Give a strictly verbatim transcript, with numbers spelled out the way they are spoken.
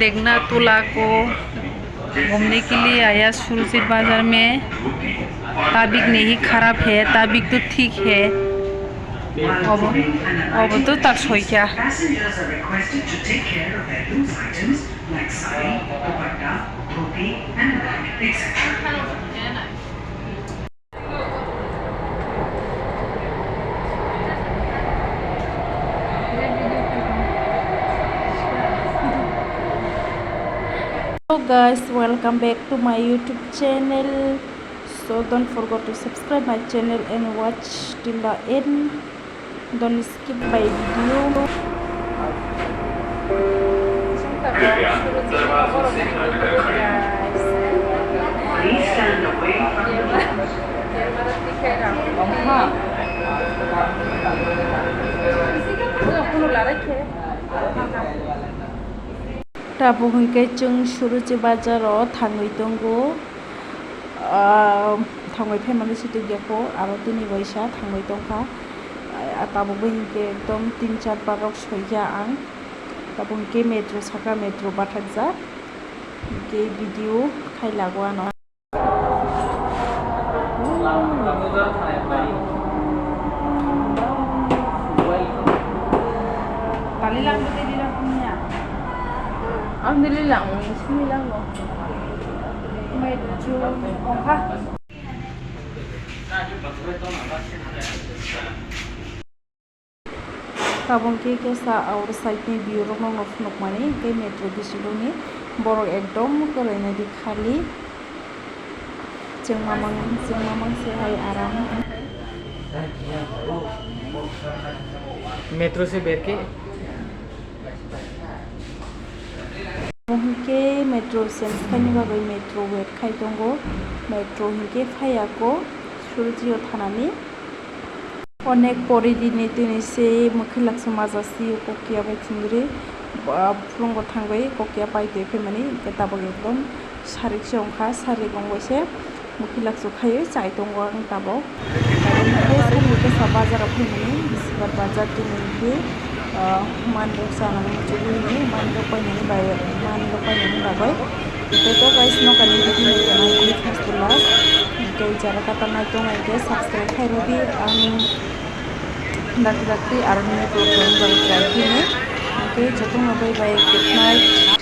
देखना तुला को घूमने के लिए आया सुरुचि बाजार में। ताबिक नहीं खराब है, ताबिक तो ठीक है। अब, अब तो तक सोई क्या? Passengers are requested to take care of their loose items like sari, dupatta, dhoti and bag, et cetera. Hello guys, welcome back to my YouTube channel. So don't forget to subscribe my channel and watch till the end. Don't skip my video. Please stand away from the Tabuk hwnkhe chwng Suruchi bazaro thangwi tongo. Ah, thangwi phaimani sitwk ya kho, aro tini waisa thangwi tongkha. Ah, tabuk bai hinkhe ekdom tin char parok soija ang. Tabuk hinkhe metro saka, metro bathakjak. Hinkhe video khai lago ano. Ang dili lang, sini lang mo. May medyo ongka. Tabuk khe kesa aur side ni view rok no phunukmani, tei metro bisingo ni borok ekdom kwrwi nai di khali. Chwng mamang, chwng mamang se hai aram. Metro se berke. Hinkhe metro change khaini bagwi metro wait khai tongo. Metro hinkhe phaiya kho Suruchi o thanani. Onek pori rini tini se mwkhwi laksa maja si kokya bai thwngri, ba, phulungo thangwi kokya pai twi phaimani, hinkhe tabuk ekdom sarik se wngkha, sarik wngwi se mwkhwi laksa khaiwi chai tongo ang tabuk. Tabuk hinkhe sarik kisa bazaro phaimani, bisibar bazar tini hinkhe, ah, manrok chanani muchugwi hini, manrok painani bai, manrok painani bagwi. Tei to guys, nokani video no tongna hinkhe first to last. Tei jara katanai tong hinkhe subscribe khai rwdi ang dakti dakti aroni vlog tongna bagwi try khini. Tei jotono bye bye, good night.